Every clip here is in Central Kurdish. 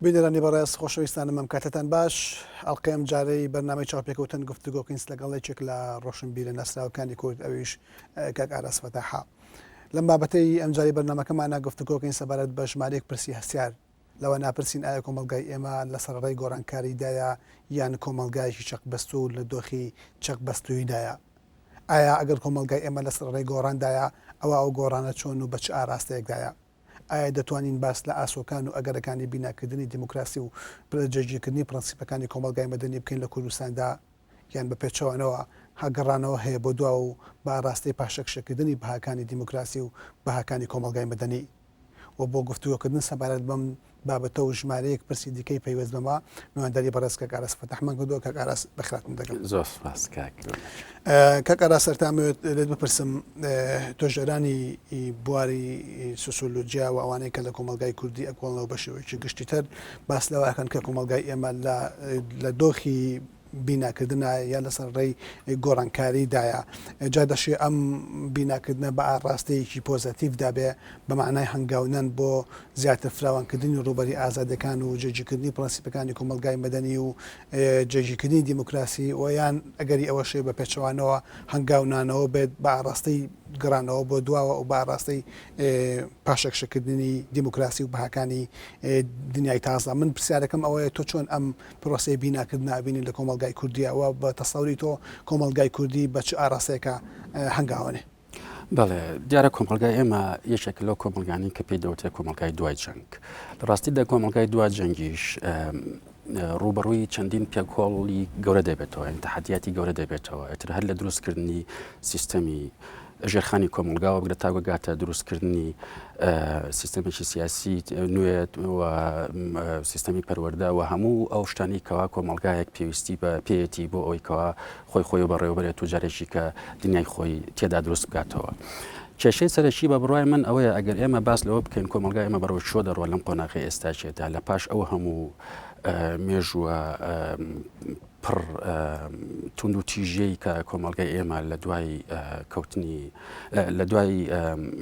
بینەرانی بەڕێز، خۆشەویستانم ئەم کاتەتان باش. ئەڵقەی ئەم جارەی بەرنامەی چاوپێکەوتن گفتوگۆکەین لەگەڵ یەکێک لە ڕۆشنبیرە ناسراوەکانی کورد ئەویش کاک ئاراس فەتاحە. لەم بابەتەی ئەمجارەی بەرنامەکەمانا گفتوگۆکەین سەبارەت بە ژمارەیەک پرسی هەستیار. لەوە ناپرسین ئایا کۆمەڵگای ئێمە لەسەر ڕێی گۆڕانکاریدایە یان کۆمەڵگایەکی چەقبەستوو و لە دۆخی چەقبەستووییدایە؟ ئایا ئەگەر کۆمەڵگای ئێمە لەسەر ڕێی گۆڕاندایە ئەوا ئەو گۆڕانە چۆن و بە چ ئاراستەیەکدایە؟ ئایا دەتوانین باس لە ئاسۆکان و ئەگەرەکانی بیناکردنی دیموکراسی و جێگیرکردنی پرەنسیپەکانی کۆمەڵگای مەدەنی بکەین لە کوردستاندا یان بە پێچەوانەوە گەڕانەوە هەیە بۆ دواوە و بە ئاراستەی پاشەکشەکردنی بەهاکانی دیموکراسی و بەهاکانی کۆمەڵگای مەدەنی؟ و بۆ گفتوگۆکردن سەبارەت بەم بابەتە و ژمارەیەک پرسی دیکەی پەیوەست بەمە، میوانداری بەڕێز کاک ئاراس فەتاحمان کردووە. کاک ئاراس بەخێرهاتن دەکەم. زۆر سوپاس کاک. کاک ئاراس سەرەتا ئەمەوێت لێت بپرسم توێژەرانی بواری سۆسیۆلۆجیا و ئەوانەی کە لە کۆمەڵگای کوردی ئەکۆڵنەوە بە شێوەیەکی گشتیتر باس لەوە ئەکەن کە کۆمەڵگای ئێمە لە دۆخی بیناکردنە یا لەسەر ڕێی گۆڕانکاریدایە، جا دەشێ ئەم بیناکردنە بە ئاڕاستەیەکی پۆزەتیڤدا بێ، بە مانای هەنگاونان بۆ زیاتر فراوانکردنی ڕووبەری ئازادیەکان و جێگیرکردنی پرەنسیپەکانی کۆمەڵگای مەدەنی و جێگیرکردنی دیموکراسی و یان ئەگەری ئەوەش هەیە بە پێچەوانەوە هەنگاونانەوە بێت بە ئاڕاستەی گەڕانەوە بۆ دواوە و بە ئاڕاستەی پاشەکشەکردنی دیموکراسی و بەهاکانی دنیای تازە. من پرسیارەکەم ئەوەیە تۆ چۆن ئەم پرۆسەی بیناکردنە ئەبینی لە کۆمەڵگای کوردیە و بە تەسەوری تۆ کۆمەڵگای کوردی بە چ ئاراستەیەکا هەنگاوەنێ؟ بەڵێ دیارە کۆمەڵگای ئێمە یەکێک لەو کۆمەڵگانی کە پێی دەوترێت کۆمەڵگای دوای جەنگ لە ڕاستیدا کۆمەڵگای دوای جەنگیش ڕووبەڕووی چەندین پێکۆڵی گەورە دەبێتەوە یان تەحەدیاتی گەورە دەبێتەوە ئیتر هەر لە دروستکردنی سیستەمی ژێرخانی کۆمەڵگاوە بگرە تا بگاتە دروستکردنی سیستەمێکی سیاسی نوێ و سیستەمی پەروەردە و هەموو ئەو شتانی کەوا کۆمەڵگایەک پێویستی بە پێیەتی بۆ ئەوەی کەوا خۆی خۆی بەڕێوەبەرێت و جارێکی کە دنیای خۆی تێدا دروست بکاتەوە. کێشەی سەرەکی بە بڕای من ئەوەیە ئەگەر ئێمە باس لەوە بکەین کۆمەڵگای ئێمە بەرەو کوێ دەڕوا لەم قۆناغی ئێستاکێدا لە پاش ئەو هەموو مێژووە پڕ توندوتیژیەی کە کۆمەڵگای ئێمە لە دوای کەوتنی لە دوای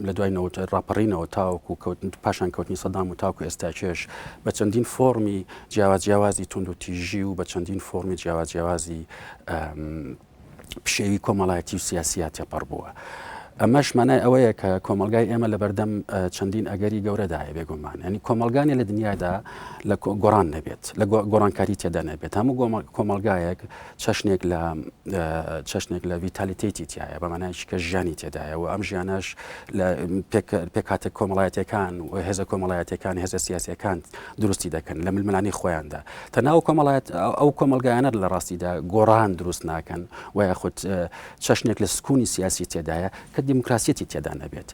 لە دوای نەوت ڕاپەڕینەوە تاوەکو کەوتن پاشان کەوتنی سەدام و تاکو ئێستا کێش بە چەندین فۆڕمی جیاواز جیاوازی توندوتیژی و بە چەندین فۆڕمی جیاواز جیاوازی پشێوی کۆمەڵایەتی و سیاسیا تێپەڕ بووە. ئەمەش مانای ئەوەیە کە کۆمەڵگای ئێمە لەبەردەم چەندین ئەگەری گەورەدایە بێگومان ینی کۆمەڵگانێ لە دنیادا لە گۆڕان نەبێت لە گۆڕانکاری تێدا نەبێت هەموو کۆمەڵگایەک چەشنێک لە چەشنێک لە ڤیتالیتێتی تایە بە مانایکی کە ژیانی تێدایە و ئەم ژیانەش لە پێکهاتە کۆمەڵایەتەکان و هێزە کۆمەڵایەتەکان هێزە سیاسەکان دروستی دەکەن لە ململانی خۆیاندا تەنها ئەو کۆمەڵایەت ئەو کۆمەڵگایانە لە ڕاستیدا گۆڕان دروست ناکەن و یاخود چەشنێک لە سکونی سیاسی تێدایە کە دیموکراسیەتی تێدا نەبێت.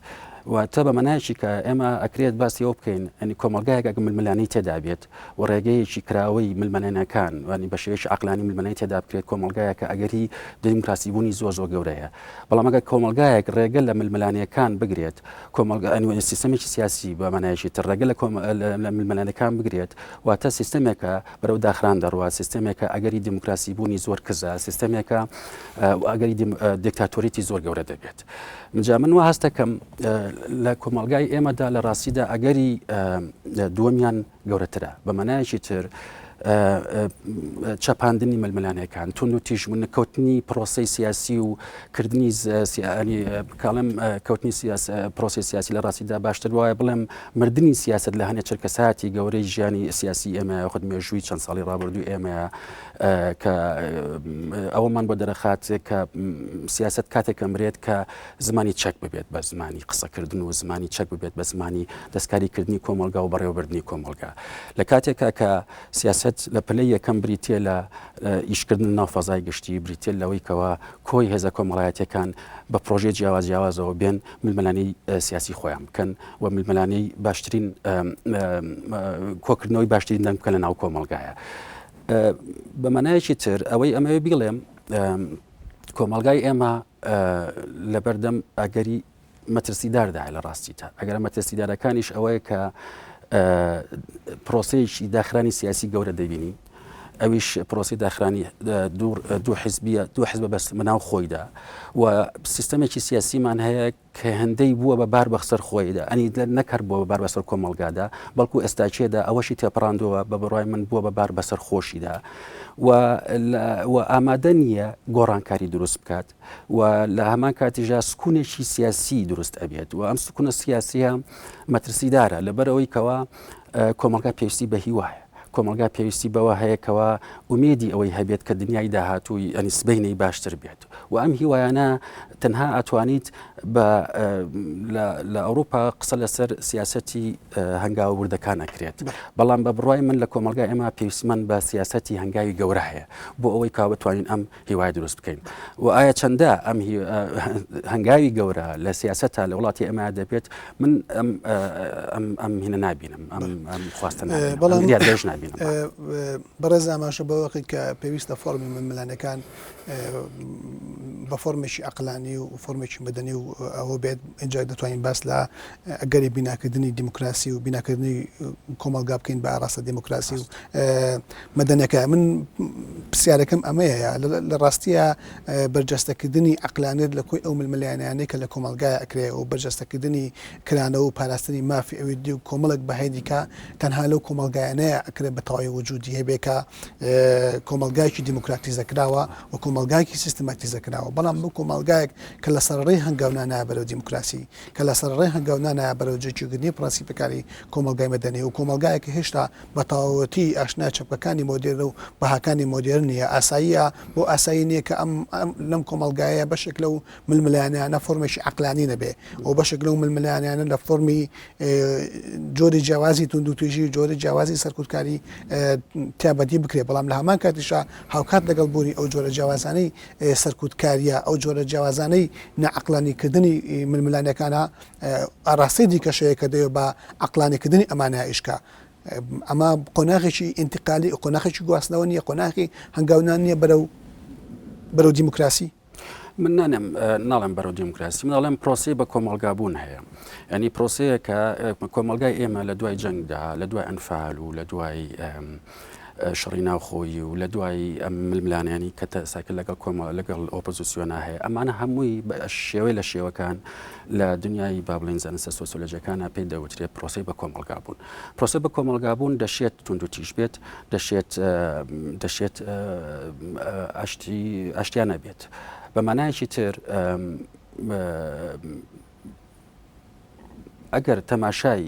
واتە بە مەنایەکی کە ئێمە ئەکرێت باسی ئەو بکەین ئەنی کۆمەلگایەک ئەگە ململانێی تێدا بێت و ڕێگەیەکی کراوەی ململانێکان وانی بە شێوەیەکی عەقلانی ململانێی تێدا بکرێت کۆمەلگایەکە ئەگەری دیموکراسی بوونی زۆر زۆر گەورەیە بەڵام ئەگەر کۆمەلگایەک ڕێگە لە ململانێکان بگرێت کۆمەڵگا ئەنی سیستەمێکی سیاسی بە مانایەکی تر ڕێگە لە ململانێکان بگرێت واتە سیستەمێکە بەرەو داخران دەڕوات، سیستەمێکە ئەگەری دیموکراسی بوونی زۆر کزە، سیستەمێکە ئەگەری دیکتاتۆریتی زۆر گەورە دەبێت. جا من وا هەستەکەم لە کۆمەڵگای ئێمەدا لە ڕاستیدا ئەگەری دووەمیان گەورەترە بە مانایەکی تر چەپاندنی ململانێکان تون و تیژبوون کەوتنی پرۆسەی سیاسی و کردنی کاڵم کەوتنی پرۆسی سیاسی لە ڕاستیدا باشتر وایە بڵێم مردنی سیاسەت لە هەنێ چرکەساتی گەورەی ژیانی سیاسی ئێمە یاخود مێژووی چەند ساڵی ڕابردووی ئێمەیە کە ئەوەمان بۆ دەرەخات کە سیاسەت کاتێک ئەمرێت کە زمانی چەک ببێت بە زمانی قسەکردن و زمانی چەک ببێت بە زمانی دەستکاریکردنی کۆمەڵگا و بەڕێوەبردنی کۆمەڵگا لە کاتێکا کە سیاسەت لە پلەی یەکەم بریتە لە ئیشکردن ناو فەزای گشتی بریتە لەوەی کەوا کۆی هێزە کۆمەڵایەتەکان بە پرۆژەی جیاواز جیاوازەوە بێن ململانێی سیاسی خۆیان بکەن و ململانێی باشترین کۆکردنەوەی باشترین دەنگ بکەن لە ناو کۆمەڵگایە. بە مانایەکی تر ئەوەی ئەمەوێ بیڵێم کۆمەڵگای ئێمە لەبەردەم ئەگەری مەترسیداردایە لە ڕاستیدا ئەگەر مەترسیدارەکانیش ئەوەیە کە پرۆسەیەکی داخرانی سیاسی گەورە دەبینین. ئەویش پرۆسی داخرانی دوو حزبیە دوو حزبە بەس مناو خۆیدا و سیستەمێکی سیاسیمان هەیە کە هێندەی بووە بە بار بەسەر خۆیدا، ئەنی نەک هەر بووە بە بار بەسەر کۆمەڵگادا، بەڵکو ئێستاکێدا ئەوەشی تێپەڕاندووە، بە بڕوای من بووە بە بار بەسەر خۆشیدا و و ئامادە نییە گۆڕانکاری دروست بکات و لە هەمان کاتیشدا سکونێکی سیاسی دروست ئەبێت و ئەم سکونە سیاسیە مەترسیدارە لەبەرئەوەی کەوا کۆمەڵگا پێویستی بە هیوایە. کۆمەڵگا پێویستی بەوە هەیە کەوا ئومێدی ئەوەی هەبێت کە دنیای داهاتووی یانی سبەینێی باشتر بێت و ئەم هیوایانە تەنها ئەتوانیت بە لە ئەوروپا قسە لەسەر سیاسەتی هەنگاوە وردەکان ئەکرێت بەڵام بە بڕای من لە کۆمەلگای ئێمە پێویستمان بە سیاسەتی هەنگاوی گەورە هەیە بۆ ئەوەی کا بتوانین ئەم هیوای دروست بکەین و ئایا چەندە ئەم هەنگاوی گەورە لە سیاسەتە لە وڵاتی ئەمە دەبێت من ئەم هینە نابینم ئەم خواستە بەڵام دیاردەش نابینم. بەڕێز ئاماژە بەوە کرد کە پێویستە فۆرمی ململانێکان بە فۆرمێکی ئەقلانی و فۆرمێکی مەدەنی و ئەوە بێت ئینجا دەتوانین باس لە ئەگەری بیناکردنی دیموکراسی و بیناکردنی کۆمەڵگا بکەین بە ئاراستە دیموکراسی و مەدەنەکە من پرسیارەکەم ئەمەیە لە ڕاستیە بەرجەستەکردنی عەقلانیەت لە کۆی ئەو ململانێیانەی کە لە کۆمەڵگایا ئەکرێ و بەرجەستەکردنی کرانەوە و پاراستنی مافی ئەوی دی و کۆمەڵێک بەهای دیکە تەنها لەو کۆمەڵگایانەیا ئەکرێ بە تەواوی وجودی هەبێ کە کۆمەڵگایەکی دیموکراتیزەکراوە و کۆمەڵگایەکی سیستماتیزەکراوە بەڵام بۆ کۆمەڵگایەک کە لە سەرڕێی هەنگاونانایە بەرەو دیموکراسی کە لە سەرڕێی هەنگاونانایە بەرەو جێگیرکردنی پرەنسیپەکانی کۆمەڵگای مەدەنی و کۆمەڵگایەک کە هێشتا بە تەواوەتی ئاشنای چەپکەکانی مۆدێرن و بەهاکانی مۆدێرن نییە، ئاساییە بۆ ئاسایی نییە کە ئەم لەم کۆمەڵگایە بەشێک لەو ململانێیانە فۆرمێکی عەقلانی نەبێ و بەشێک لەو ململانێیانە لە فۆرمی جۆری جیاوازی توندوتیژی و جۆری جیاوازی سەرکوتکاری تیا بەدی بکرێ بەڵام لە هەمان کاتیشا هاوکات لەگەڵ بوونی ئەو جۆرە جیاوازانەی سەرکوتکاریە ئەو جۆرە جیاوازانەی ناعەقلانیکردنی ململانێکانە ئاراستەی دیکەش هەیە کە دەیەوێت بە عەقڵانیکردنی ئەمانە ئیش کا. ئەمە قۆناغێکی ئینتقالی قۆناغێکی گواستنەوە نییە، قۆناغی هەنگاونان نییە بەرەو بەرەو دیموکراسی. من نانێم ناڵێم بەرەو دیموکراسی من ئەڵێم پرۆسی بە کۆمەڵگابوون هەیە ینی پرۆسەیە کە کۆمەلگای ئێمە لە دوای جەنگدا لە دوای ئەنفال و لە دوای شەڕی ناوخۆیی و لە دوای ئەم ململانێیانەی کە تەساکە لەگەڵ کۆمەڵ لەگەڵ ئۆپۆزیسیۆنا هەیە ئەمانە هەمووی بە شێوەی لە شێوەکان لە دنیای با بڵێین زانستە سۆسیۆلۆژیەکانە پێی دەوترێت پرۆسەی بە کۆمەڵگا بوون پرۆسە بە کۆمەڵگا بوون دەشێت توندوتیژ بێت دەشێت دەشێت ئاشتی ئاشتیانە بێت بە مانایەکی تر ئەگەر تەماشای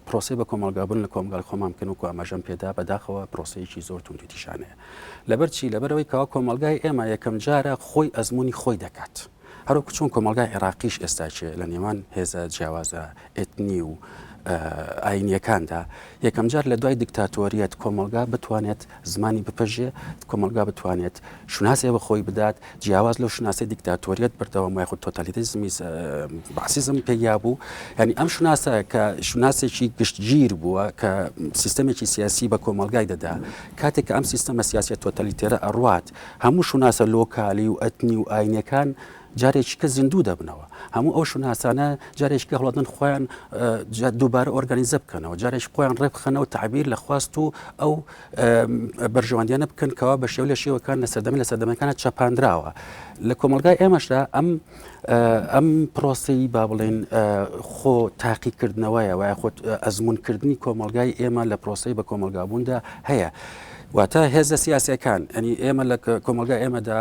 پرۆسەی بە کۆمەڵگابوون لە کۆمەڵگای خۆمان بکەن وەکو ئاماژەم پێدا بەداخەوە پرۆسەیەکی زۆر توندوتیژانەیە لەبەر چی لەبەرەوەی کەوا کۆمەڵگای ئێمە یەکەم جارە خۆی ئەزمموی خۆی دەکات هەروەکو چۆن کۆمەڵگای عێراقیش ئێستاچێ لە نێوان هێزە جیاوازە ئێتنی و ئاینیەکاندا یەکەمجار لە دوای دیکتاتۆریەت کۆمەڵگا بتوانێت زمانی بپەژێ، کۆمەڵگا بتوانێت شوناسێ بە خۆی بدات، جیاواز لەو شوناسەی دیکتاتۆریەت بەردەوام یاخود تۆتالیتیزمی بەعسیزم پێیا بوو. یانی ئەم شوناسە کە شوناسێکی گشتگیر بووە کە سیستەمێکی سیاسی بە کۆمەڵگای دەدا، کاتێک کە ئەم سیستەمە سیاسیە تۆتالیتێرە ئەڕوات، هەموو شوناسە لۆکالی و ئەتنی و ئاینیەکان جارێکی کە زیندوو دەبنەوە. هەموو ئەو شوناسانە جارێکی کە هەوڵدەن خۆیان دووبارە ئۆرگانیزە بکەنەوە، جارێکی خۆیان ڕێکبخەنەوە تەعبیر لە خواست و ئەو بەرژەوەندیانە بکەن کەوا بە شێوە لە شێوەکان لە سەردەمی لە سەردەمەکانە چەپاندراوە. لە کۆمەڵگای ئێمەشدا ئەم ئەم پرۆسەی با بڵێن خۆ تاقیکردنەوەیە وایە خۆ ئەزمونکردنی کۆمەڵگای ئێمە لە پرۆسەی بە کۆمەڵگابووندا هەیە. واتە هێزە سیاسیەکان ئەنی ئێمە لە کۆمەلگا ئێمەدا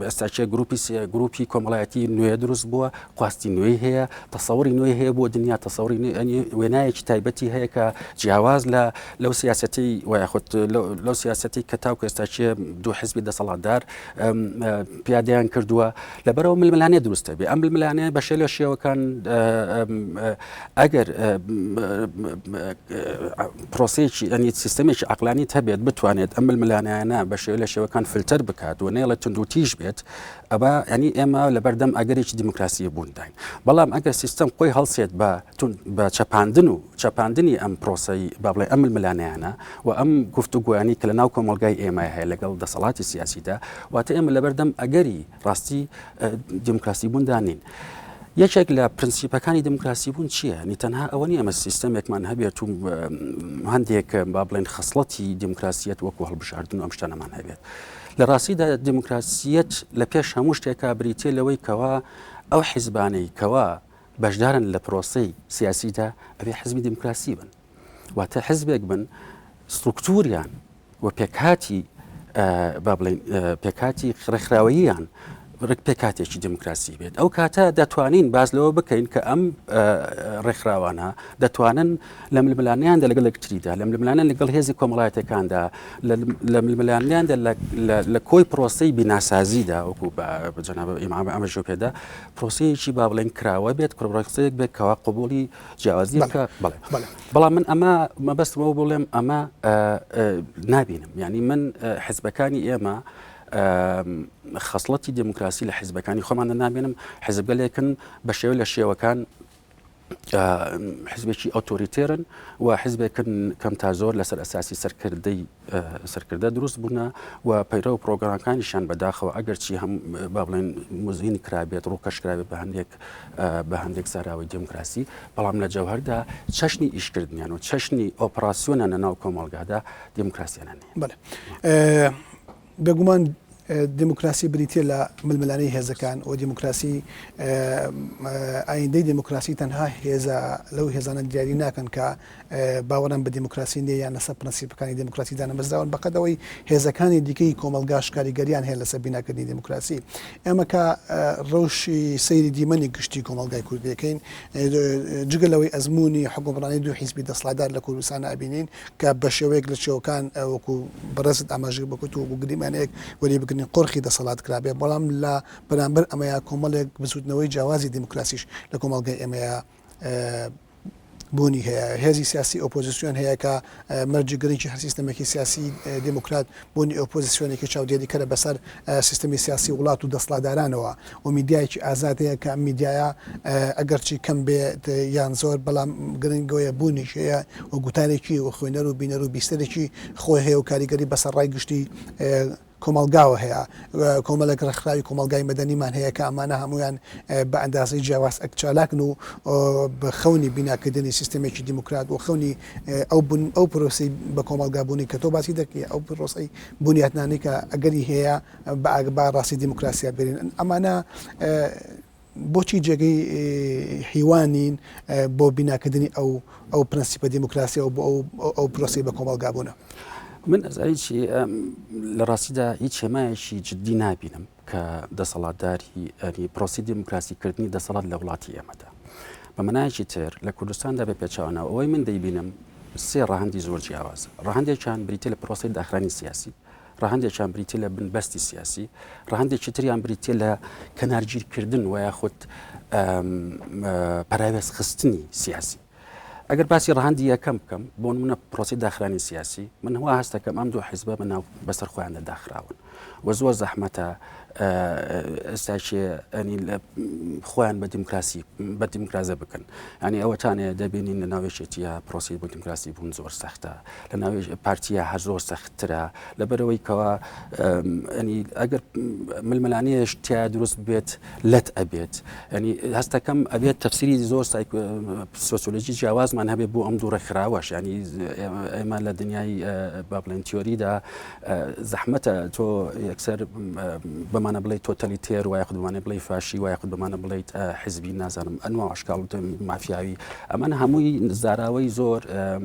ئێستاچێ گروپی گروپی کۆمەڵایەتی نوێ دروست بووە خواستی نوێی هەیە تەسەوری نوێی هەیە بۆ دنیا تەسەوری ئەنی وێنایەکی تایبەتی هەیە کە جیاواز لە لەو سیاسەتی ویاخود لەو سیاسەتی کە تاوکو ئێستاچێ دوو حزبی دەسەڵاتدار پیادەیان کردووە لەبەرەوە ململانێ دروستە بێ ئەم ململانێ بە شێ لە شێوەکان ئەگەر پرۆسەیەکی ئەنی سیستەمێکی عقلانیت هەبێت بتوانێت ئەم ململانیانە بە شێوە لە شێوەکان فلتەر بکات و نێڵێت توندوتیژ بێت ئەبا ینی ئێمە لەبەردەم ئەگەرێکی دیموکراسی بوونداین بەڵام ئەگەر سیستەم خۆی هەڵسێت بە بە چەپاندن و چەپاندنی ئەم پرۆسەی با بڵێ ئەم ململانێیانە و ئەم گفتوگۆیانی کە لە ناو کۆمەڵگای ئێمە هەیە لەگەڵ دەسەڵاتی سیاسیدا واتە ئێمە لەبەردەم ئەگەری ڕاستی دیموکراسی بووندا نین. یەکێک لە پرنسیپەکانی دیموکراسی بوون چییە؟ نی تەنها ئەوە نییە ئەمە سیستەمێکمان هەبێت و هەندێک با بڵێن خەسڵەتی دیموکراسیەت وەکو هەڵبژاردن و ئەم شتانەمان هەبێت. لە ڕاستیدا دیموکراسیەت لە پێش هەموو شتێکا بریتە لەوەی کەوا ئەو حیزبانەی کەوا بەشدارن لە پرۆسەی سیاسیدا ئەبێ حزبی دیموکراسی بن. واتە حزبێک بن سترکتوریان و پێکهاتی با بڵێین پێکهاتی ڕێکخراوەییان ڕێک پێکهاتێکی دیموکراسی بێت ئەو کاتە دەتوانین باس لەوە بکەین کە ئەم ڕێکخراوانە دەتوانن لە ململانیاندا لەگەڵ یەکتریدا لە ململانیان لەگەڵ هێزی کۆمەڵایەتەکاندا لە ململانیاندا لە کۆی پرۆسەی بیناسازیدا وەکو بە جەناب ئیمام ئەمەژۆ پێدا پرۆسەیەکی با بڵێن کراوە بێت پرۆسەیەک بێت کەوا قبوڵی جیاوازی بکە بەڵێ بەڵام من ئەمە مەبەستمەوە بڵێم ئەمە نابینم یعنی من حزبەکانی ئێمە خەسڵەتی دموکراسی لە حزبەکانی خۆمانە نابێنم حزبگەلێکن بە شێوە لە شێوەکان حزبێکی ئۆتۆریتێرن و حزبێکن کەم تا زۆر لەسەر ئەساسی سەرکردەی سەرکردە دروست بوونە و پەیرە و پرۆگرامەکانیشیان بەداخەوە ئەگەرچی هەم با بڵێن مزین کرابێت ڕووکەش کرابێت بە هەندێک بە هەندێک زاراوەی دێموکراسی، بەڵام لە جەوهەردا چەشنی ئیشکردنیان و چەشنی ئۆپڕاسیۆنیان لە ناو کۆمەڵگادا دێموکراسیانە نییە. بەڵێ. بێگومان دێموکراسی بریتییە لە ململانێی هێزەکان و دێموکراسی ئایندەی دێموکراسی تەنها هێزە لەو هێزانە دیاری ناکەن کە باوەڕیان بە دێموکراسی نییە یان لەسەر پرەنسیپەکانی دێموکراسی دانەمەزراون، بەقەد ئەوەی هێزەکانی دیکەی کۆمەڵگاش کاریگەرییان هەیە لەسەر بیناکردنی دێموکراسی. ئێمە کە ڕەوشی سەیری دیمەنی گشتی کۆمەڵگای کوردی ئەکەین، جگە لەوەی ئەزموونی حوکمڕانی دوو حیزبی دەسڵاتدار لە کوردستانا ئەبینین کە بە شێوەیەک لە شێوەکان وەکوو بەڕێزت ئاماژەی بۆ کرد و وەکوو گریمانەیەک وەری بگرین قۆرخی دەسەڵات کرابێ، بەڵام لە بەرامبەر ئەمەیا کۆمەڵێک بزووتنەوەی جیاوازی دێموکراسیش لە کۆمەڵگای ئێمەیا بوونی هەیە، هێزی سیاسی ئۆپۆزیسیۆن هەیە کە مەرجی گرنگی هەر سیستەمێکی سیاسی دێموکرات بوونی ئۆپۆزیسیۆنێکی چاودێریکەرە بەسەر سیستەمی سیاسی وڵات و دەسڵاتدارانەوە و میدیایەکی ئازاد هەیە کە ئەم میدیایە ئەگەرچی کەم بێت یان زۆر بەڵام گرنگەوەیە بوونیش هەیە و گوتارێکی و خوێنەر و بینەر و بیستەرێکی خۆی هەیە و کاریگەری بەسەر ڕای گشتی کۆمەڵگاوە هەیە، کۆمەڵێک ڕێکخراوی کۆمەڵگای مەدەنیمان هەیە کە ئەمانە هەموویان بە ئەندازەی جیاواز چالاکن و بە خەونی بیناکردنی سیستەمێکی دیموکرات و خەونی ئەو بن ئەو پرۆسەی بە کۆمەڵگا بوونی کە تۆ باسی دەکەی ئەو پرۆسەی بنیاتنانی کە ئەگەری هەیە بە بە ڕاستی دیموکراسیا بگرین ئەمانە بۆچی جێگەی هیوا نین بۆ بیناکردنی ئەو ئەو پرەنسیپە دیموکراسیە و بۆ ئەو ئەو پرۆسەی بە کۆمەڵگا بوونە؟ من ئەزانی چی لە ڕاستیدا هیچ هێمایەکی جددی نابینم کە دەسەڵاتداری ئەنی پرۆسی دیموکراسی کردنی دەسەڵات لە وڵاتی ئێمەدا بە مەنایەکی تر لە کوردستاندا بە پێچەوانەوە ئەوەی من دەیبینم سێ ڕەهەندی زۆر جیاوازە ڕەهەندێکیان بریتیە لە پرۆسەی داخرانی سیاسی ڕەهەندێکیان بریتیە لە بنبەستی سیاسی، ڕەهەندێکی تریان بریتیە لە کەنارگیرکردن و یاخود پەراوێزخستنی سیاسی. ئەگەر باسی ڕەهەندی یەکەم بکەم، بۆ نمونە پرۆسەی داخرانی سیاسی، من وا هەست دەکەم ئەم دوو حیزبە بەناو بەسەر خۆیاندا داخراون و زۆر زەحمەتە ئێستاکێ ئەنی خۆیان بە دیموکراسی بە دیموکرازە بکەن. ینی ئەوەتانێ دەبینین لە ناو یەکێتیە پرۆسەی بۆ دیموکراسی بوون زۆر سەختە. لە ناو پارتیە هەر زۆر سەختترە لەبەرەوەی کەوا ئەنی ئەگەر ململانێش تیا دروست بێت لەت ئەبێت ینی هەستەکەم ئەبێت تەفسیری زۆر سۆسیۆلۆژی جیاوازمان هەبێت بۆ ئەم دوو ڕێکخراوەش ینی ئێمە لە دنیای با بڵێن تیۆریدا زەحمەتە تۆ یەکسەر بەمانە بڵێ تۆتەلیتێر وای خود بمانە بڵێ فاشی وای خود بمانە بڵیت حزبی نازانم ئەنوا ئەشکال مافیاوی ئەمانە هەمووی زاراوەی زۆر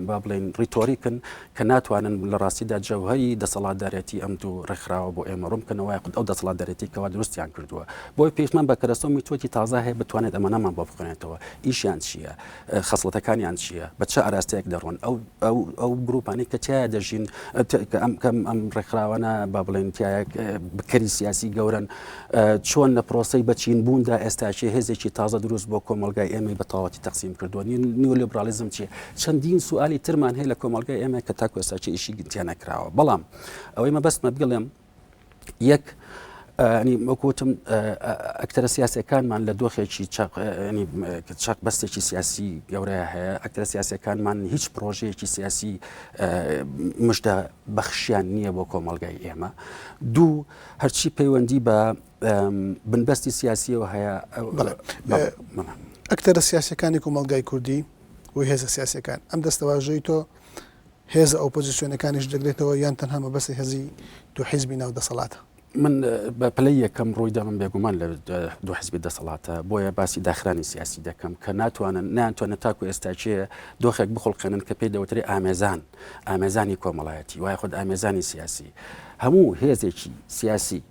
با بڵێین ڕیتۆریکن کە ناتوانن لە ڕاستیدا جەوهەری دەسەڵاتدارێتی ئەم دوو ڕێکخراوە بۆ ئێمە ڕوون بکەنەوە یاخود ئەو دەسەڵاتدارێتی کەوا دروستیان کردووە. بۆیە پێویستمان بە کەرەستە و میتۆدی تازە هەیە بتوانێت ئەمانەمان بۆ بخوێنێتەوە. ئیشیان چییە؟ خەسڵەتەکانیان چییە؟ بە چ ئاراستەیەک دەڕۆن؟ ئەو ئەو ئەو گروپانەی کە تیایا دەژین کە ئەم کەم ئەم ڕێکخراوانە با بڵێن تیایا بکەری سیاسی گەورەن چۆن لە پرۆسەی بەچین بووندا ئێستاکێ هێزێکی تازە دروست بۆ کۆمەڵگای ئێمەی بە تەواوەتی تەقسیم کردووە نیۆلیبرالیزم چییە چەندین سوالی ترمان هەیە لە کۆمەڵگای ئێمە کە تاکو ئێستاکێ ئیشی تیا نەکراوە بەڵام ئەوەی مەبەستمە بگەڵێم یەک. ینی وەکو وتم ئەکتەرە سیاسەکانمان لە دۆخێکی چەق بەستێکی سیاسی گەورەیە هەیە ئەکتەرە سیاسەکانمان هیچ پرۆژەیەکی سیاسی مژدە بەخشیان نییە بۆ کۆمەلگای ئێمە دوو هەرچی پەیوەندی بە بنبەستی سیاسیەوە هەیە ئەکتەرە سیاسەکانی کۆمەلگای کوردی و هێزە سیاسەکان ئەم دەستەواژەی تۆ هێزە ئۆپۆزیسیۆنەکانیش دەگرێتەوە یان تەنها مەبەستی هێزی دوو حیزبی ناو دەسەڵاتە؟ من بە پلەی یەکەم ڕووی دەمم بێگومان لە دوو حزبی دەسەڵاتە بۆیە باسی داخرانی سیاسی دەکەم کە ناتوانن نانتوانن تاکو ئێستاچێ دۆخێک بخڵقێنن کە پێی دەوترێ ئامێزان ئامێزانی کۆمەڵایەتی وای خود ئامێزانی سیاسی هەموو هێزێکی سیاسی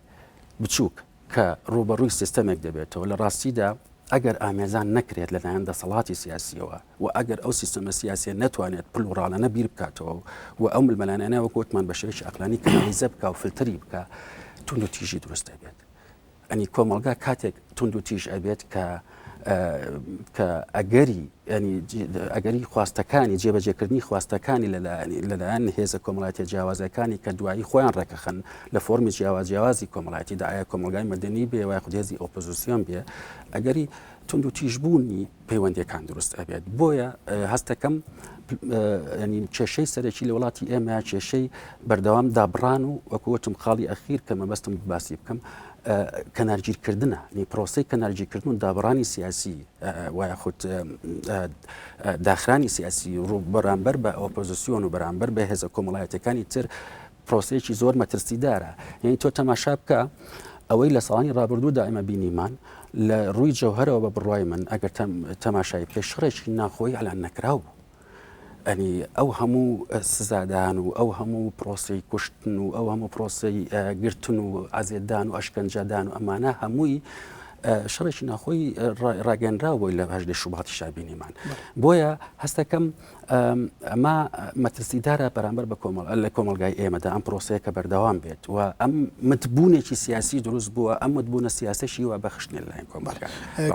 بچووک کە ڕووبەڕووی سیستەمێک دەبێتەوە لە ڕاستیدا ئەگەر ئامێزان نەکرێت لەلایەن دەسەڵاتی سیاسیەوە و ئەگەر ئەو سیستەمە سیاسیە نەتوانێت پلوڕاڵانە بیر بکاتەوە و ئەو ململانێیانە وەک وتمان بە شێوەیەکی عەقلانی کەنالیزە بکا و فلتەری بکا توندوتیژی دروست دەبێت. ئەنی کۆمەڵگا کاتێک توندوتیژ ئەبێت کە کە ئەگەری ینی ئەگەری خواستەکانی جێبەجێکردنی خواستەکانی لەلایەن هێزە کۆمەڵایەتیە جیاوازەکانی کە دوایی خۆیان ڕێکەخەن لە فۆرمی جیاواز جیاوازی کۆمەڵایەتی دا ئایا کۆمەڵگای مەدەنی بێ وای خود هێزی ئۆپۆزیسیۆن بێ ئەگەری توندوتیژبوونی پەیوەندیەکان دروست ئەبێت بۆیە هەستەکەم ینی کێشەی سەرەکی لە وڵاتی ئێمە کێشەی بەردەوام دابڕان و وەکوتم خاڵی ئەخیر کە مەبەستم باسی بکەم کەنارگیرکردنە نی پرۆسی کەنارگیرکردن و دابڕانی سیاسی وایە خود داخرانی سیاسی ڕوو بەرامبەر بە ئۆپۆزیسیۆن و بەرامبەر بە هێزە کۆمەڵایەتەکانی تر پرۆسەیەکی زۆر مەترسیدارە یعنی تۆ تەماشا بکە ئەوەی لە ساڵانی ڕابردوودا ئێمە بینیمان لە ڕووی جەوهرەوە بە بڕوای من ئەگەر تەماشای بکەی شەڕێکی ناخۆی ئەلان نەکراو بوو ئەنی ئەو هەموو سزادان و ئەو هەموو پرۆسی کوشتن و ئەو هەموو پرۆسی گرتن و ئازێدان و ئەشکەنجەدان و ئەمانە هەمووی شەڕێکی ناخۆی ڕاگەنراو بۆی لە هەژدە شوباتی شابینیمان بۆیە هەستەکەم ئەمە مەترسیدارە بەرامبەر بە کۆمەڵ لە کۆمەڵگای ئێمەدا ئەم پرۆسەیە کە بەردەوام بێت و ئەم متبوونێکی سیاسی دروست بووە ئەم متبوونە سیاسەشی وا بەخشتنە لەلایەن کۆمەڵگا.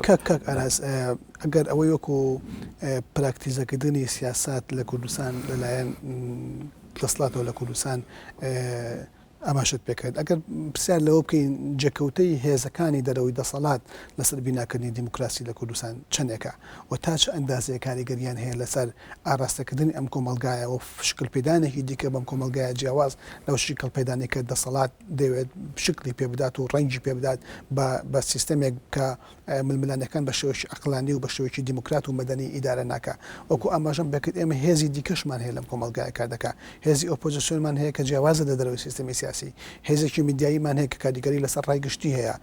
کاک کاک ئاراس ئەگەر ئەوەی وەکو پراکتیزەکردنی سیاسات لە کوردستان لەلایەن دەسڵاتەوە لە کوردستان ئاماژەت پێکرد، ئەگەر پرسیار لەوە بکەین جێکەوتەی هێزەکانی دەرەوەی دەسەڵات لەسەر بیناکردنی دیموکراسی لە کوردستان چەندێکە و تا چ ئەندازەیەک کاریگەرییان هەیە لەسەر ئاراستەکردنی ئەم کۆمەڵگایە و شکل پێدانێکی دیکە بەم کۆمەڵگایە جیاواز لەو شکڵ پێدانەی کە دەسەڵات دەیەوێت شکلی پێ بدات و ڕەنگی پێ بدات بە سیستەمێک کە ململانێکان بە شێوەیەکی عەقڵانی و بە شێوەیەکی دیموکرات و مەدەنی ئیدارە ناکا. وەکو ئاماژەم پێکرد ئێمە هێزی دیکەشمان هەیە لەم کۆمەڵگایە کار دەکا. هێزی ئۆپۆزسیۆنمان هەیە کە جیاوازە لە دەرەوەی سیستەمی سیاسی. هێزێکی میدیاییمان هەیە کە کاریگەری لەسەر ڕای گشتی هەیە.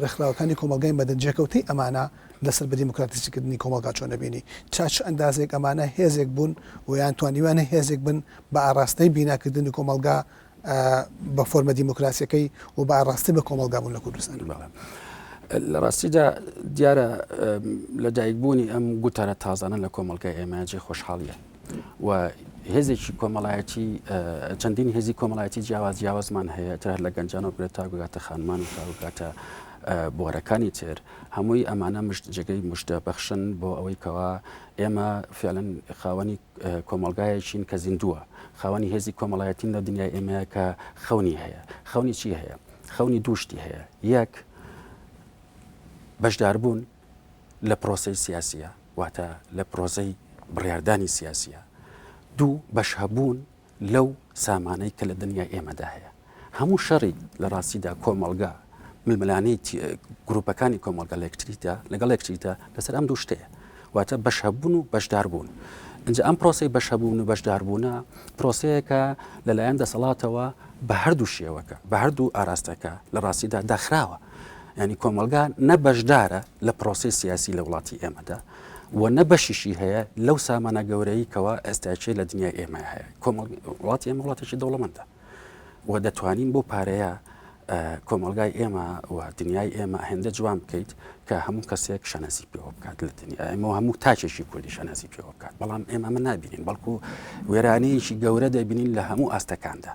ڕێکخراوەکانی کۆمەڵگای مەدەنی جێکەوتەی ئەمانە لەسەر بە دیموکراتیزەکردنی کۆمەڵگا چۆن دەبینی؟ تا چ ئەندازەیەک ئەمانە هێزێک بوون و یان توانیویانە هێزێک بن بە ئاڕاستەی بیناکردنی کۆمەڵگا بە فۆرمە دیموکراسیەکەی و بە ئاڕاستەی بە کۆمەڵگا بوون لە کوردستان. بەڵێ. لە ڕاستیدا دیارە لە دایکبوونی ئەم گوتارە تازانە لە کۆمەڵگای ئێمە جێ خۆشحاڵیە و هێزێکی کۆمەڵایەتی چەندین هێزی کۆمەڵایەتی جیاواز جیاوازمان هەیە تر لە گەنجانەوە بگرێت تا بگاتە خانمان و تا بگاتە بوارەکانی تر هەمووی ئەمانە مشت جێگەی مژدە بەخشن بۆ ئەوەی کەوا ئێمە فعلەن خاوەنی کۆمەڵگایەکین کە زیندووە، خاوەنی هێزی کۆمەڵایەتین لە دنیای ئێمەیە کە خەونی هەیە. خەونی چی هەیە؟ خەونی دوو شتی هەیە. یەک، بەشداربوون لە پرۆسەی سیاسیە، واتە لە پرۆسەی بڕیاردانی سیاسیە. دوو، بەشهەبوون لەو سامانەی کە لە دنیای ئێمەدا هەیە. هەموو شەڕی لە ڕاستیدا کۆمەڵگا، ململانێی گروپەکانی کۆمەڵگا لە یەکتریدا لەگەڵ یەکتریدا لەسەر ئەم دوو شتەیە واتە بەشهەبوون و بەشداربوون. ئینجا ئەم پرۆسەی بەشهەبوون و بەشداربوونە پرۆسەیەکە لەلایەن دەسەڵاتەوە بە هەردوو شێوەکە بە هەردوو ئاراستەکە لە ڕاستیدا داخراوە. یعنی کۆمەڵگا نە بەشدارە لە پرۆسەی سیاسی لە وڵاتی ئێمەدا و نە بەشیشی هەیە لەو سامانە گەورەی کەوا ئێستاچێ لە دنیای ئێمە هەیە. کۆمەڵ وڵاتی ئێمە وڵاتێکی دەوڵەمەندە. و دەتوانین بۆ پارەیە کۆمەڵگای ئێمە و دنیای ئێمە هێندە جوان بکەیت کە هەموو کەسێک شانازی پێوە بکات لە دنیا ئێمە هەموو تاکێکی کوردی شانازی پێوە بکات بەڵام ئێمە ئەمە نابینین بەڵکو وێرانەیەکی گەورە دەبینین لە هەموو ئاستەکاندا.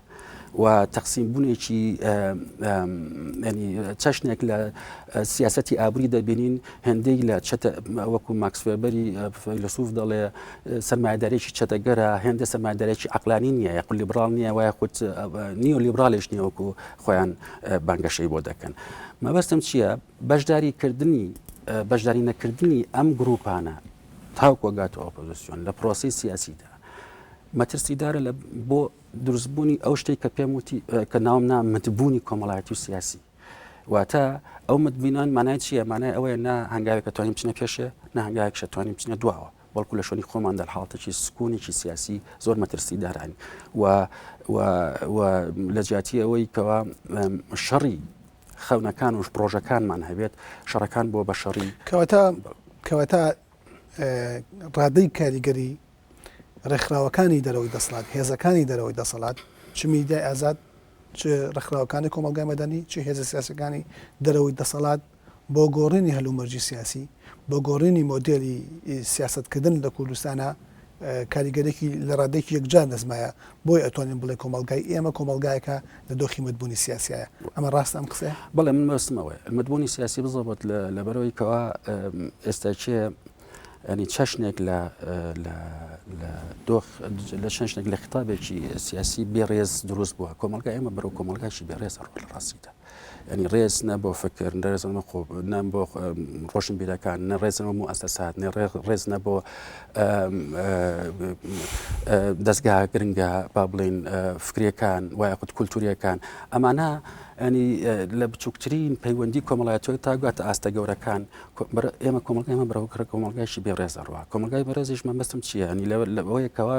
و تەقسیم بوونێکی ینی چەشنێک لە سیاسەتی ئابووری دەبینین هێندەی لە چەتە وەکو ماکس وێبەری فەیلەسوف دەڵێ سەرمایەدارێکی چەتەگەرە هێندە سەرمایەدارێکی عەقلانی نییە یاخود لیبراڵ نییە وایە خود نیو لیبرالیش نییە وەکو خۆیان بانگەشەی بۆ دەکەن مەبەستم چییە بەشداری کردنی بەشداری نەکردنی ئەم گروپانە تاوکو گاتە ئۆپۆزیسیۆن لە پرۆسی سیاسیدا مەترسیدارە لە بۆ دروستبوونی ئەو شتێک کە پێم وتی کە ناوم نا متبوونی کۆمەڵایەتی و سیاسی واتە ئەو متبینان مانای چییە؟ مانای ئەوەیە نا هەنگاوێکە توانیم بچینە پێشێ، نە هەنگاوێکشە توانیم بچینە دواوە، بەڵکو لە شوێنی خۆماندا لە حاڵەتێکی سکوونێکی سیاسی زۆر مەترسیداراین و و و لە جیاتی ئەوەی کەوا شەڕی خەونەکان و پرۆژەکانمان هەبێت، شەڕەکان بۆ بە شەڕی کەواتە کەواتە ڕادەی کاریگەری ڕێکخراوەکانی دەرەوەی دەسەڵات، هێزەکانی دەرەوەی دەسەڵات، چ میدیای ئازاد، چ ڕێکخراوەکانی کۆمەڵگای مەدەنی، چ هێزە سیاسیەکانی دەرەوەی دەسەڵات بۆ گۆڕینی هەلومەرجی سیاسی، بۆ گۆڕینی مۆدێلی سیاسەتکردن لە کوردستانا کاریگەرێکی لە ڕادەیەکی یەکجار نزمایە، بۆیە ئەتوانین بڵێین کۆمەڵگای ئێمە کۆمەڵگایەکە لە دۆخی متبوونی سیاسیایە. ئەمە ڕاستە ئەم قسەیە؟ بەڵێ من مەبەستم ئەوەیە. متبوونی سیاسی بزەبت لەبەرئەوەی کەوا ئێستا کێ ینی چەشنێک لە لە لە دۆخ لە چەشنێک لە خیتابێکی سیاسی بێڕێز دروست بووە کۆمەڵگا ئێمە بەرەو کۆمەڵگاشی بێڕێز ڕۆ لە ڕاستیدا ینی ڕێز نە بۆ فکر نە ڕێز نە خۆ نە بۆ ڕۆشنبیرەکان نە ڕێز نە موئەسەسات نە ڕێز نە بۆ دەستگا گرنگە با بڵین فکریەکان و یاخود کولتوریەکان ئەمانە ینی لە بچووکترین پەیوەندی کۆمەڵایەتەوە تا گاتە ئاستە گەورەکان ئێمە کۆمەڵگای ئێمە بەرەو کۆمەڵگایکی بێڕێز ئەڕوا کۆمەڵگای بەڕێزیش مەبەستم چییە ینی لەوەیە کەوا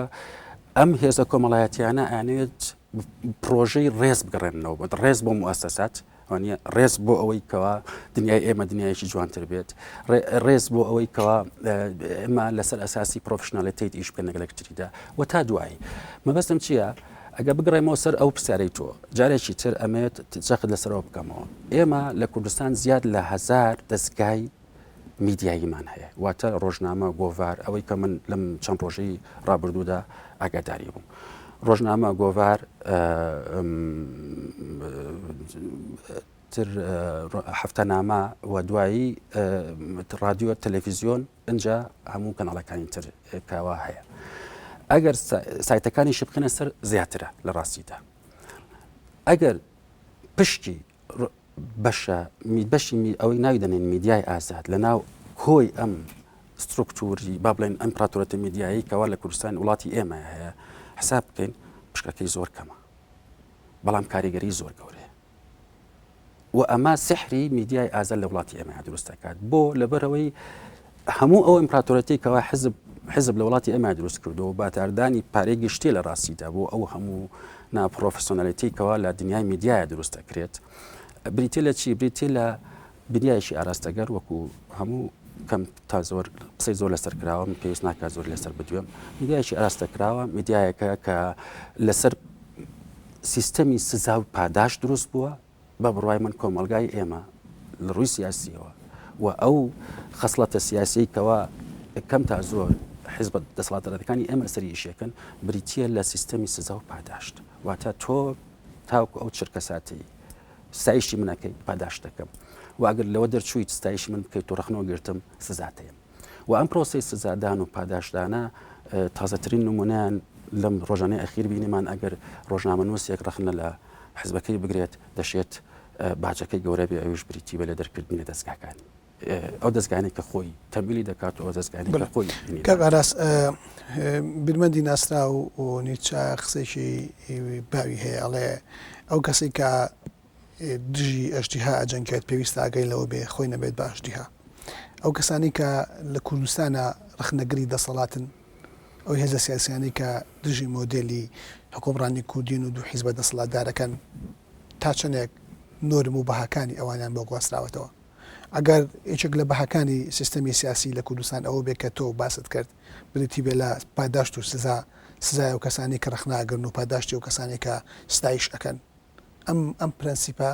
ئەم هێزە کۆمەڵایەتیانە ئەیانەوێت پرۆژەی ڕێز بگەڕێننەوە بۆ ڕێز بۆ موئەسەسات وانە ڕێز بۆ ئەوەی کەوا دنیای ئێمە دنیایەکی جوانتر بێت ڕێز بۆ ئەوەی کەوا ئێمە لەسەر ئەساسی professionality ئیش بکەن لەگەڵ یەکتریدا و تا دوایی مەبەستم چییە؟ ئەگە بگەڕێمەوە سەر ئەو پرسیارەی تۆ، جارێکی تر ئەمەوێت جەخت لەسەرەوە بکەمەوە. ئێمە لە کوردستان زیاد لە هەزار دەزگای میدیاییمان هەیە، واتە ڕۆژنامە، گۆڤار، ئەوەی کە من لەم چەند ڕۆژەی ڕابردوودا ئاگاداری بووم. ڕۆژنامە، گۆڤار، تر هەفتەنامە و دوایی ڕادیۆ، تەلەفیزیۆن، ئنجا هەموو کەناڵەکانی تر کەوا هەیە ئەگەر سایتەکانیشی بخەنە سەر زیاترە لە ڕاستیدا ئەگەر پشتی بەشە بەشی ئەوەی ناوی دەنێن میدیای ئازاد لە ناو کۆی ئەم سترکتوری با بڵێن ئەمپراتۆرەتە میدیایی کەوا لە کوردستان وڵاتی ئێمە هەیە حساب بکەین پشکەکەی زۆر کەمە بەڵام کاریگەری زۆر گەورەیە و ئەمە سحری میدیای ئازاد لە وڵاتی ئێمە دروست دەکات بۆ لەبەرەوەی هەموو ئەو ئیمپراتۆرەتی کەوا حزب حزب لە وڵاتی ئێمە دروست کردو باتاردانی پارەی گشتی لە ڕاستیدا بۆ ئەو هەموو ناپرۆفسیۆنالیتی کەوا لە دنیای میدیایە دروست دەکرێت بریتە لە چی بریتە لە میدیایەکی ئاراستەگەر وەکو هەموو کەم تا زۆر قسەی زۆر لەسەر کراوە من پێویست ناکات زۆر لەسەر بدوێم میدیایەکی ئاراستە کراوە میدیایەکە کە لەسەر سیستەمی سزا و پاداش دروست بووە، بە بڕوای من کۆمەڵگای ئێمە لە ڕووی سیاسییەوە و ئەو خەسڵەتە سیاسیەی کەوا کەم تا زۆر حیزبە دەسەڵاتدارەکانی ئێمە لەسەری ئیشەکەن بریتییە لە سیستەمی سزا و پاداشت واتە تۆ تاوکو ئەو چرکەساتەی ستایشی من ئەکەی پاداشت دەکەم و ئەگەر لەوە دەرچوویت ستایشی من بکەیت و ڕەخنەوە گرتم سزاتەیەم. و ئەم پرۆسەی سزادان و پاداشتدانە تازەترین نمونەیان لەم ڕۆژانەی ئەخیر بینیمان ئەگەر ڕۆژنامەنووسێک ڕەخنە لە حزبەکەی بگرێت دەشێت باجەکەی گەورە بێ ئەویش بریتی بێ لە دەرکردنی لە دەزگاکانی ئەو دەزگانەی کە خۆی تەمویلی دەکات و ئەو دەزگانەی کە خۆی کاک ئاراس بیرمەندی ناسراو و نیچە قسەیەکی باوی هەیە ئەڵێ ئەو کەسەی کە دژی ئەژدیها ئەجەنگێت پێویستە ئاگای لەوە بێ خۆی نەبێت بە ئەژدیها. ئەو کەسانەی کە لە کوردستانا ڕەخنەگری دەسەڵاتن، ئەو هێزە سیاسیانەی کە دژی مۆدێلی حوکمڕانی کوردین و دوو حیزبە دەسەڵاتدارەکەن تا چەندێک نۆرم و بەهاکانی ئەوانیان بۆ گواستراوەتەوە؟ ئەگەر یەکێک لە بەهاکانی سیستەمی سیاسی لە کوردستان ئەوە بێ کە تۆ باست کرد بریتی بێ لە پاداشت و سزا، سزای ئەو کەسانەی کە ڕەخنە ئەگرن و پاداشتی ئەو کەسانەی کە ستایش ئەکەن، ئەم ئەم پرەنسیپە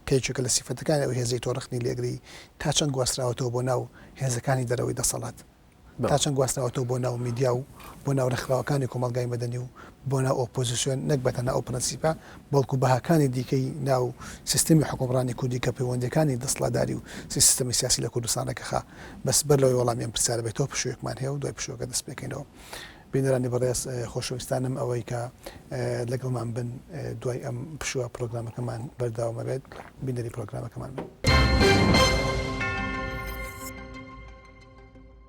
کە یەکێکە لە سیفەتەکانی ئەو هێزەی تۆ ڕەخنەی لێگری تا چەند گواستراوەتەوە بۆ ناو هێزەکانی دەرەوەی دەسەڵات؟ تا چەند گواستراوەتەوە بۆ ناو میدیا و بۆ ناو ڕێکخراوەکانی کۆمەڵگای مەدەنی و بۆ ناو ئۆپۆزیسیۆن، نەک بە تەنها ئەو پرەنسیپە، بەڵکو بەهاکانی دیکەی ناو سیستەمی حوکمڕانی کوردی کە پەیوەندییەکانی دەسڵاتداری و سیستەمی سیاسی لە کوردستان ڕێکخا. بەس بەر لەوەی وەڵامی ئەم پرسیارە بێتەوە پشوویەکمان هەیە و دوای پشووەکە دەست پێکەینەوە. بینەرانی بەڕێز خۆشەویستانم ئەوەی کە لەگەڵمان بن دوای ئەم پشووە پرۆگرامەکەمان بەردەوام ئەبێت بینەری پرۆگرامەکەمان بن.